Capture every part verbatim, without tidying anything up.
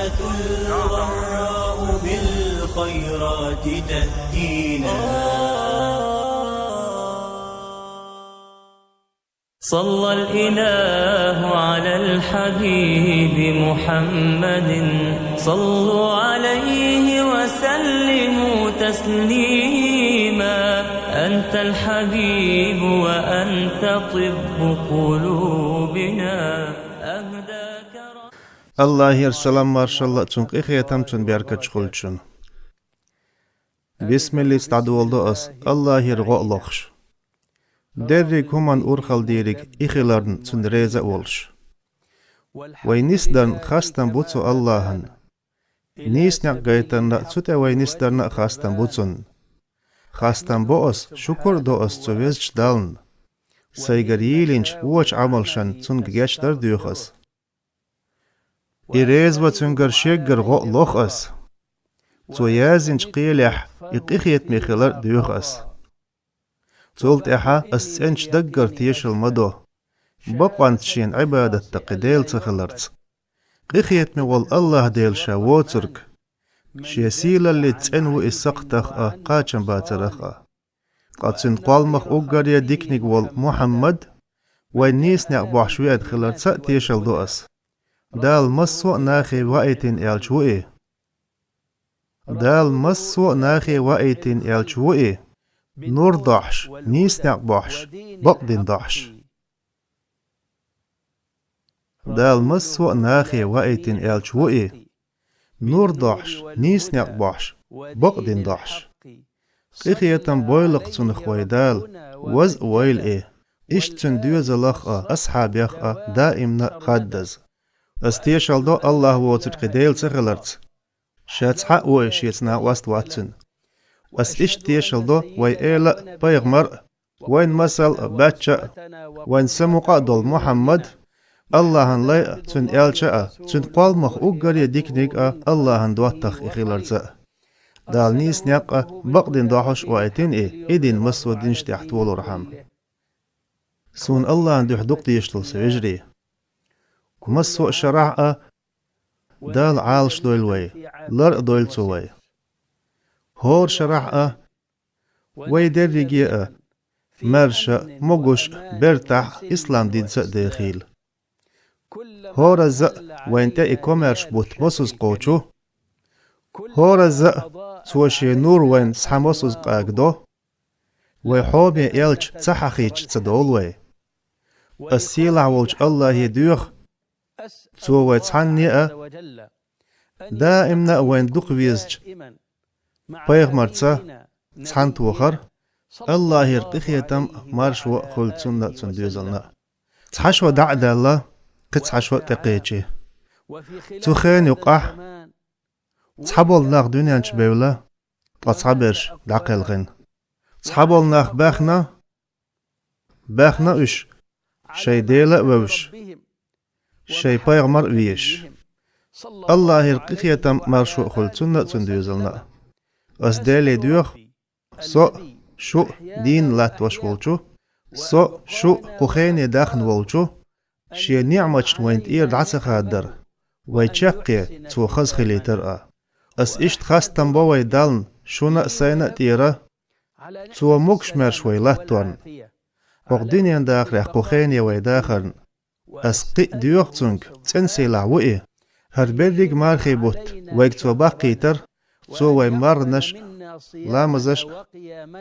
الضراء بالخيرات تهدينا. صلى الإله على الحبيب محمد، صلوا عليه وسلموا تسليما. أنت الحبيب وأنت طب قلوبنا، أهداك رب. Аллахьера салам-маршалла а, Цун къинхетам а, Цун беркат а хуьлда шуна. Бисмиллица дӀадоладу ас, Аллахьера гӀо а лохуш. Дерриг хӀуманна урхалла дийриг и хиларна Цунна реза а волуш. Вай нисдарна хастам бу цу Аллахьана. Нийса некъ гайтарна а, цу тӀе вай нисдарна а хастам бу Цунна. Хастам бо ас, шукур а до ас цу Везачу Далла. Сайгара йийлинчу вочу Ӏамалшна Цуьнга гечдар а доьху ас. И реза ван Цуьнгара шеггара гӀо а лоху ас. Цо яздинчу кхелехь и къинхетаме хилар а доьху ас. Цул тӀаьхьа ас цӀеначу даггара тешал ма до, бакъонца Шена Ӏибадат дан кхин Дела ца хиларца. Къинхетаме волу Аллахь-Дела Ша воцург, Шен сийлаллица цӀена ву Иза сакхтах а, кхачам бацарах а. Ткъа Цуьнан кхолламах уггаре диканиг волу Мухьаммад вайн нийса некъ бохьуш веана хиларца а тешал до ас. Дала массо а нахе ваийтина элча ву и. Дала массо а нахе ваийтина элча ву и, нур дохьуш, нийса некъ бохьуш, бакъдин дохьуш. Дала массо а нахе ваийтина элча ву и, нур дохьуш, нийса некъ бохьуш, бакъдин дохьуш. Къинхетам бойла-кх Цунах вай Дала, ваза а войла и, иштта Цуьнан доьзалх а, асхьабех а даимна а хаддаза. Ас тешал до Аллахь воцург кхин Дела ца хиларца. Ша цхьаъ ву и, Шеца накъост вац Цуьнан. Ас иштта тешал до вай эла а, пайхамар а, вайн масал а, баьчча а, вайн самукъа а долу Мухьаммад, Аллахьан лай а, Цуьнан элча а, Цуьнан кхолламах уггаре диканиг а Аллахьан доттагӀа и хиларца а. Дала нийса некъ а, бакъдин дохьуш а ваийтина и, и дин массо а динаш тӀехь толурхьама. Суна Аллахьан дуьхьа дукха дезаш долу сан вежарий. Массо а шарахь а Дала Ӏалашдойла вай, лар а дойла Цо вай. ХӀора шарахь а вай дерриге а, маьрша а, могуш а, бертахь а ислам динца а дехийла. ХӀоразза а вайна тӀе и комаьрша бутт мосазза кхочу, хӀоразза а Цо Шен нур вайна схьа мосазза къагадо, вай хьоме элча ца хьахийча ца довла вай. Ас сийлахь волчу Аллахье доьху, Цо вай цхьанне а даимна а вайна дукха везачу пайхамарца цхьаьна тохар, Аллахьера къинхетам а, маршо а хуьлда цунна а, цуьнан доьзална а. Цхьа шо дӀа а даьлла, кхин цхьа шо а тӀекхечи. Цу хенан юкъахь цхьаболу нах дуьнен чу бевлла, ткъа цхьаберш дӀакхелхина. Цхьаболу нах баьхна, баьхна уьш, шайн Дела а вевзаш, шайн пайхамар а везаш. Аллахьера къинхетам а, маршо а хуьлда цунна а, цуьнан доьзална а. Ас Деле доьху, со а, шу а дийна латтош волчу, со а, шу а кху хене даьхна волчу Шен ниӀматашна вайна тӀера дӀа ца хададар, вай чаккхе Цо хаза хилийтар а. Ас иштта хастам бо вай Далла шуна а, сайна а тӀера, Цо могуш-маьрша вай латторна, хӀокху дуьненан дахарехь кху хене вай дахарна. Ас кхин а доьху Цуьнга, цӀена сийлахь ву И, хӀара берриг мархин бутт вайга Цо баккхийтар, Цо вайн марханаш а, ламазаш а,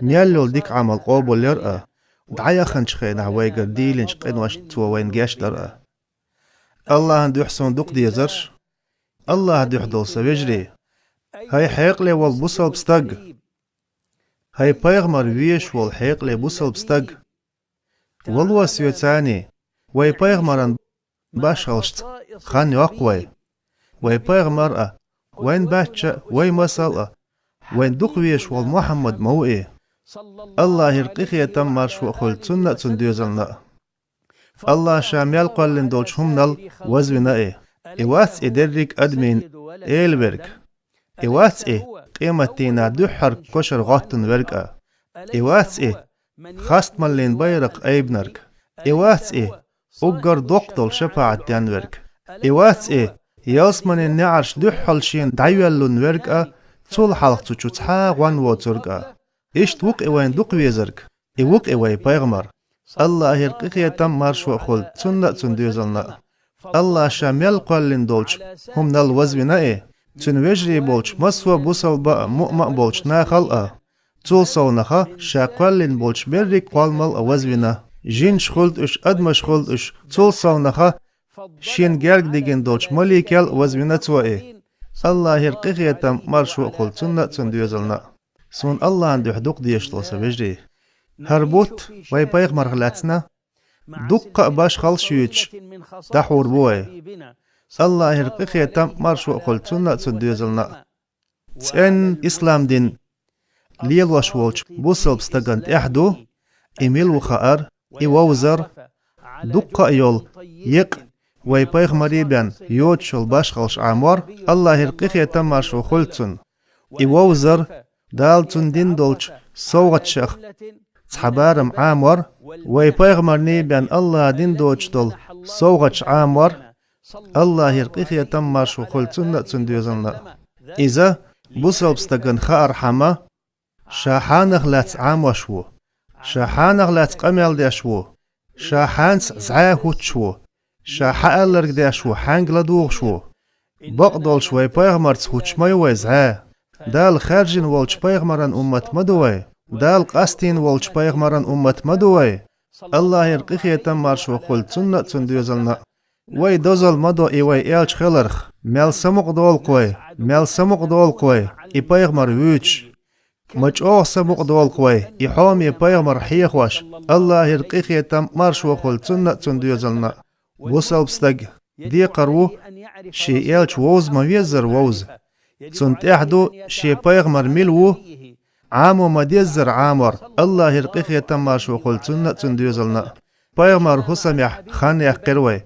мел йолу дика Ӏамал къобалйар а, дӀаяханчу хенахь вайгара дийлинчу къиношна Цо вайна гечдар а. Аллахьан дуьхьа суна дукха дезарш, Аллахьан дуьхьа долу сан вежарий, хӀай хьекъале волу бусалба стаг! ХӀай пайхамар везаш волу хьекъале бусалба стаг! Вало соьцаний, вай пайхамаран башхаллашца хан йоккху вай. Вай пайхамар а, вайн баьчча а, вай масал а, вайн дукха везаш волу Мухьаммад ма ву и. Аллахьера къинхетам а, маршо а хуьлда цунна а, цуьнан доьзална а. Аллахь Ша мел кхоьллина долчу хӀуманал вазвина и. И вац и дерриг адамийн эла верг. И вац и къематдийнахь дуьххьара кошара гӀоттун верг а. И вац и хастамаллин байракх айбинарг. И вац и уггар доккха долу шапаӀат денверг. И вац и Ялсманин неӀарш дуьххьал шена дӀайоьллун верг а, цул хьалха цу чу цхьа а гӀон воцург а. Иштта ву-кх и вайна дукха везарг, и ву-кх и вай пайхамар. АллахӀера къинхетам а, маршо а хуьлда цунна а, цун доьзална а. АллахӀа ша мел кхоьллина долчу хӀуманал вазвина и, цуьнан вежарий болчу массо а бусалба а, муъма а болчу нахал а. Цул совнаха ша кхоьллина болчу берриг а кхолламал а вазвина. Жинаш хуьлда уьш, адамаш хуьлда уьш, цул совнаха шена герга дигина долчу маликел а вазвина цо и. АллахӀера къинхетам а, маршо а хуьлда цунна а, цун доьзална а. Суна АллахӀан дуьхьа дукха дезаш долу сан вежарий. ХӀара бутт вай пайхамарх лаьцна дуккха а башхаллаш юьйцуш дӀахьур бу вай. АллахӀера къинхетам а, маршо а хуьлда цунна а, цун доьзална а. ЦӀена ислам дин лелош волчу бусалба стагана тӀехь ду, и мила ву хаар, и вовзар, дуккха а йолу екъа вай пайхамарий бен йоцуш йолу башхаллаш Ӏамор, АллахӀера къинхетам а, маршо а хуьлда цунна. И вовзар, Дала цунна дина долчу совгӀаташах цхьа барам Ӏамор, вай пайхамарний бен АллахӀа дина доцуш долу совгӀаташ Ӏамор, АллахӀера къинхетам а, маршо а хуьлда цунна а, цун доьзална а. Иза бусалба стагана хаархьама, ша хьанах лаьцна Ӏамош ву, ша хьанах лаьцна къамел деш ву, ша хьаьнца зӀе хӀуттуш ву, ша хьаалларг деш ву, хьаьнга ладугӀуш ву. Бакъдолуш вай пайхамарца хӀуттуш ма ю вай зӀе. Дала хаьржина волчу пайхамаран уммат ма ду вай. Дала къастийна волчу пайхамаран уммат ма ду вай. АллахӀера къинхетам а, маршо а хуьлда цунна а, цун доьзална а. Вай дозалла ма до и вай элча хиларх. Мел самукъадолу-кх вай, мел самукъадолу-кх вай, и пайхамар вуьйцуш. Ма чӀогӀа самукъадолу-кх вай, и хьоме пайхамар хьехош, АллахӀера къинхетам а, маршо а хуьлда цунна а, цун доьзална а. Бусалба стаг декхар ву шен элча вовза ма-веззара вовза. Цунна тӀехь ду шен пайхамар мила ву Ӏамо ма-деззара Ӏамор, АллахӀера къинхетам а, маршо а хуьлда цунна а, цун доьзална а. Пайхамар хӀусамехь хан яьккхира вай.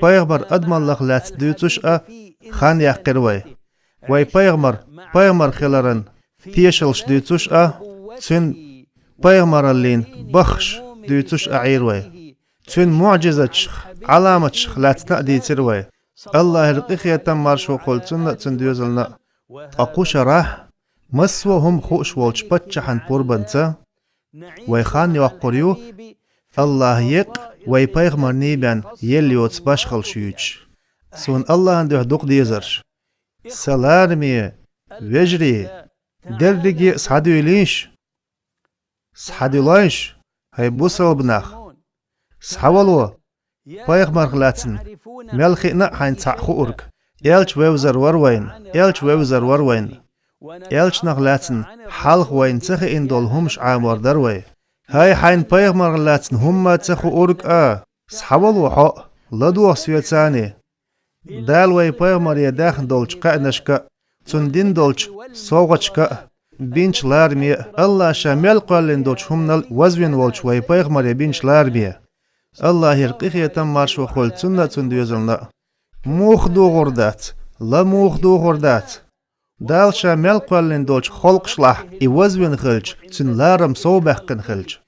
Пайхамар адамаллах лаьцна дуьйцуш а хан яьккхира вай. Вай пайхамар, пайхамар хиларан тешаллаш дуьйцуш а, цуьнан пайхамараллин баххаш дуьйцуш а Ӏийра вай. Цуьнан муӀжизаташах, Ӏаламаташах лаьцна а дийцира вай. АллахӀера къинхетам а, маршо а хуьлда цунна а, цун доьзална а. Ткъа кху шарахь, массо а хӀума хууш волчу паччахьан пурбанца, вай хан йоккхур ю, АллахӀа екъа вай пайхамарний бен елла йоцу башхаллаш юьйцуш. Суна АллахӀан дуьхьа дукха дезарш. Сан лараме, вежарий, дерриге а схьадуьйлийша, схьадуьллийша, хӀай бусалба нах. Схьавало, пайхамарх лаьцна мел хиъна а хьайна цхьаъ хуург. Элча вевзар вара вайна, элча вевзар вара вайна. Элчанах лаьцна хьалха вайна ца хиъна долу хӀумаш Ӏамор дара вай. ХӀай хьайна пайхамарх лаьцна хӀумма а ца хуург а, схьавало хьо а, ладогӀа соьца а. Дала вай пайхамаре даьхна долчу кхаьънашка а, цунна дина долчу совгӀаташка а, бинчу лараме а, АллахӀа ша мел кхоьллина долчу хӀуманал вазвина волчу вай пайхамаре бинчу лараме. АллахӀера къинхетам а, маршо а хуьлда цунна а, цун доьзална а. Муха догӀур дац, ла муха догӀур дац. Дала ша мел кхоьллина долчу халкъашлахь и вазвина хилча, цуьнан ларам совбаьккхина хилча.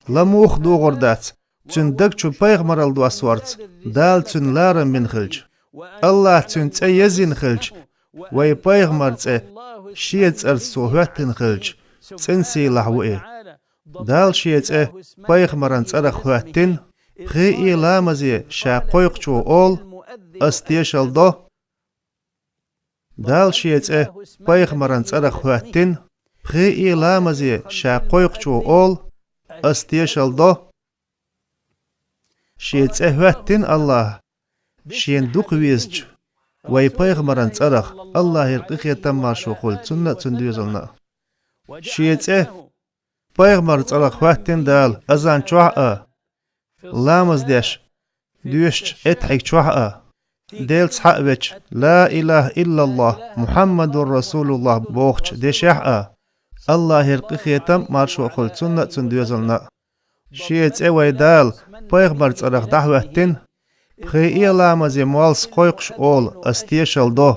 Ла муха догӀур дац, цуьнан даг чу пайхамаралла доссорца Дала цуьнан ларам бина хилча. АллахӀа цуьнан цӀе езйина хилча, вай пайхамаран цӀе шен цӀарца цо хӀоьттина хилча, цӀена сийлахь ву и. Дала шен цӀе пайхамаран цӀарах хӀоьттина, пхи а ламазе ша кхойкхучо олу: «Ас тешалла до». Дала шен цӀе пайхамаран цӀарах хӀоьттина, пхи а ламазе ша кхойкхучо олу: «Ас тешалла до». Шен цӀе хӀоьттина АллахӀа шена дукха везачу вай пайхамаран цӀарах, АллахӀера къинхетам а, маршо а хуьлда цунна а, цун доьзална а. Шен цӀе пайхамаран цӀарах хӀоьттина Дала азан чохь а, ламаз деш доьшучу эттахьиг чохь а, Делаца схьа а веча, «Ла илаха иллаллахӀ, Мухьаммадур расулуллахӀ» бохучу дешехь а, АллахӀера къинхетам а, маршо а хуьлда цунна а, цун доьзална а. Шен цӀе вай Дала пайхамаран цӀарах дӀахӀоьттина, пхи а ламазе моллас кхойкхуш олу: «Ас тешалла до».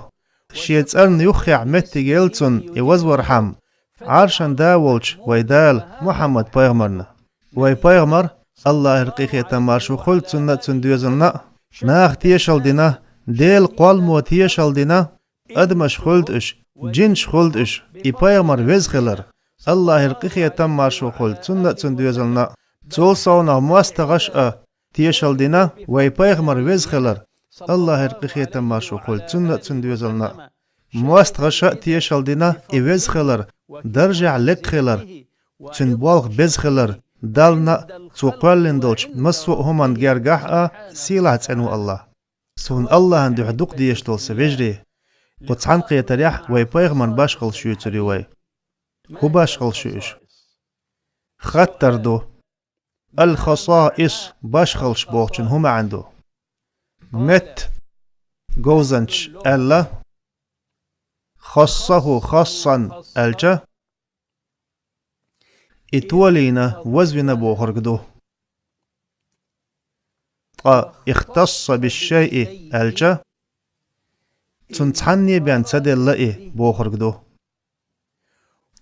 Шен цӀарна юххехь меттиг елла цунна и вазвархьама, Ӏаршан да волчу вай Дала Мухьаммад-пайхамарна. Вай пайхамар, АллахӀера къинхетам а, маршо а хуьлда цунна а, цун доьзална а, наха тешалла дина, Дела кхолламо тешал дина, адамаш хулда уьш, джинаш хулда уьш, и пайхамар веза хилар, Аллахьера къинхетам, маршо хуьлда цунна а, цун доьзална а. Цул совнагӀа моастагӀаша а тешал дина, вай пайхамар веза хилар, Аллахьера къинхетам, маршо хуьлда цунна а, цун доьзална а. МоастагӀаша а тешал дина, и веза хилар, даржехь лакха хилар, цуьнан болх беза хилар, Далла а, цо кхоьллина долчу массо а хӀуманна гергахь а сийлахь, цӀена ву Аллахь. Суна Аллахьан дуьхьа дукха дезаш долу сан вежарий, кху цхьаьнакхетарехь вай пайхамаран башхаллаш юьйцур ю вай. ХӀун башхаллаш ю уьш? Хаттар ду. Ал-хасаис, башхаллаш бохучун хӀун маьӀна ду? Метта говзанчаша аьлла, хассаху хассан аьлча, и толийна, вазвина бохург ду. Ткъа ихтасса бишшайъи аьлча, цунна цхьанне бен ца делла и бохург ду.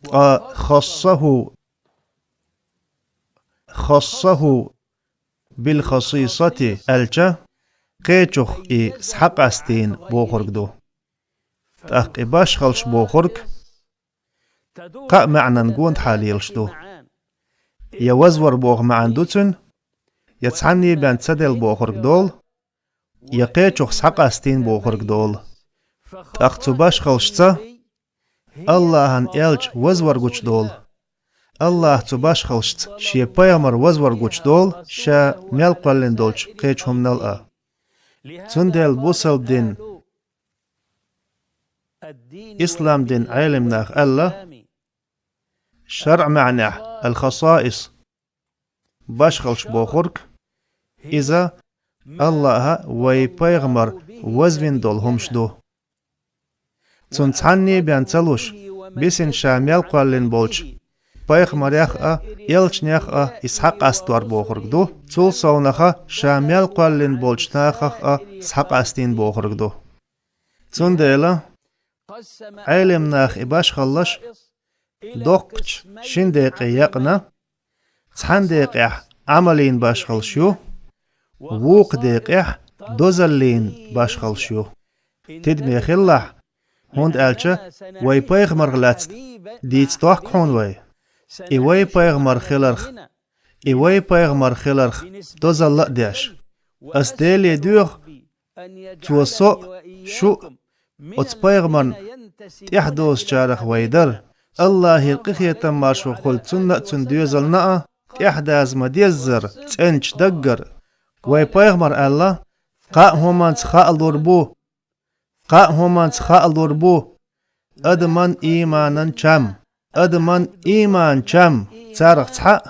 Ткъа хассаху, хассаху билхасисати аьлча, кхечух и схьакъастийна бохург ду. ТӀаккха и башхаллаш бохург кхаа маьӀнан гонаха лелаш ду. Я вазвар боху маьӀна ду цуьнан, я цхьанне бен ца делла бохург долу, я кхечух схьакъастийна бохург долу. ТӀаккха цу башхаллашца Аллахьан элча вазвар гучудолу. Аллахь цу башхаллашца шен пайхамар вазвар гучудолу, ша мел кхоьллина долчу кхечу хӀуманал а. Цундела бусалба дин, ислам дин Ӏелам наха аьлла, шарӀ маьӀнехь ал-хасаис, башхаллаш бохург, иза Аллахьа вай пайхамар вазвина долу хӀумаш ду. Цунна цхьанне бен ца луш, бисина ша мел кхоьллина болчу пайхамарех а, элчанех а и схьакъастор бохург ду, цул совнаха ша мел кхоьллина болчу нахах а схьакъастийна бохург ду. Цундела Ӏелам наха и башхаллаш доккхачу шина декъе яькъна, цхьана декъехь Ӏамалийн башхаллаш ю, вукху декъехь дозаллийн башхаллаш ю. Тидаме хилалахь, хӀунда аьлча вай пайхамарх лаьцна дийца дохку хьуна вай. И вай пайхамар хиларх, и вай пайхамар хиларх дозалла а деш. Ас Деле доьху, цо со а, шу а оцу пайхамарна тӀаьхьадозучарах вай дара. Аллахьера къинхетам, маршо хуьлда цунна а, цун доьзална а, тӀаьхьадаза ма-деззара, цӀеначу даггара. Вай пайхамар аьлла: «Кхаа хӀуманца хаалур бу, кхаа хӀуманца хаалур бу адаман ийманан чам». Адаман ийман чам царах цхьаъ,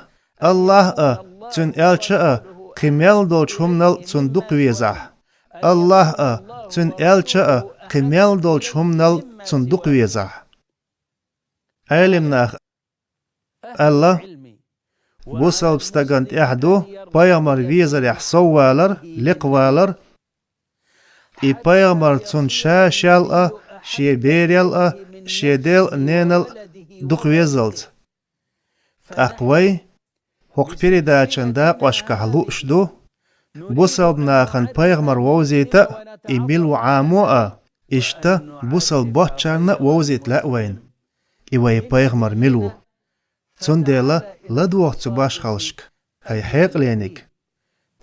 Аллахь а, цуьнан элча а кхин мел долчу хӀуманал цунна дукха везахь. Аллахь а, цуьнан элча а кхин мел долчу хӀуманал цунна дукха везахь. Ӏелам наха аьлла, бусалба стагана тӀехь ду пайхамар везарехь соввалар, лекхавалар, и пайхамар цунна ша-шел а, шен берел а, шен дел а, ненал а дукха везалц. ТӀаккха вай хӀокху передачан дакъошкахь лууш ду, бусалба нахана пайхамар вовзийта а, и мила ву Ӏамо а, иштта бусалба боцчарна а вовзийта лаьа вайна и вай пайхамар мила ву. Цундела ладогӀа цу башхаллашка, хӀай хьекъалениг.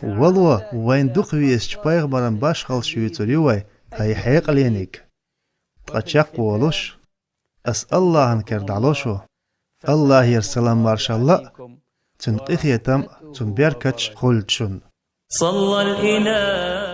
Вало, вайна дукха везачу пайхамаран башхаллаш юьйцур ю вай, хӀай хьекъалениг. Ткъа чекхволуш, ас Аллахьан кара дӀало шу. Аллахьера салам-маршалла а, цуьнан къинхетам а, цуьнан беркаташ а хуьлда шуна. صلى الإله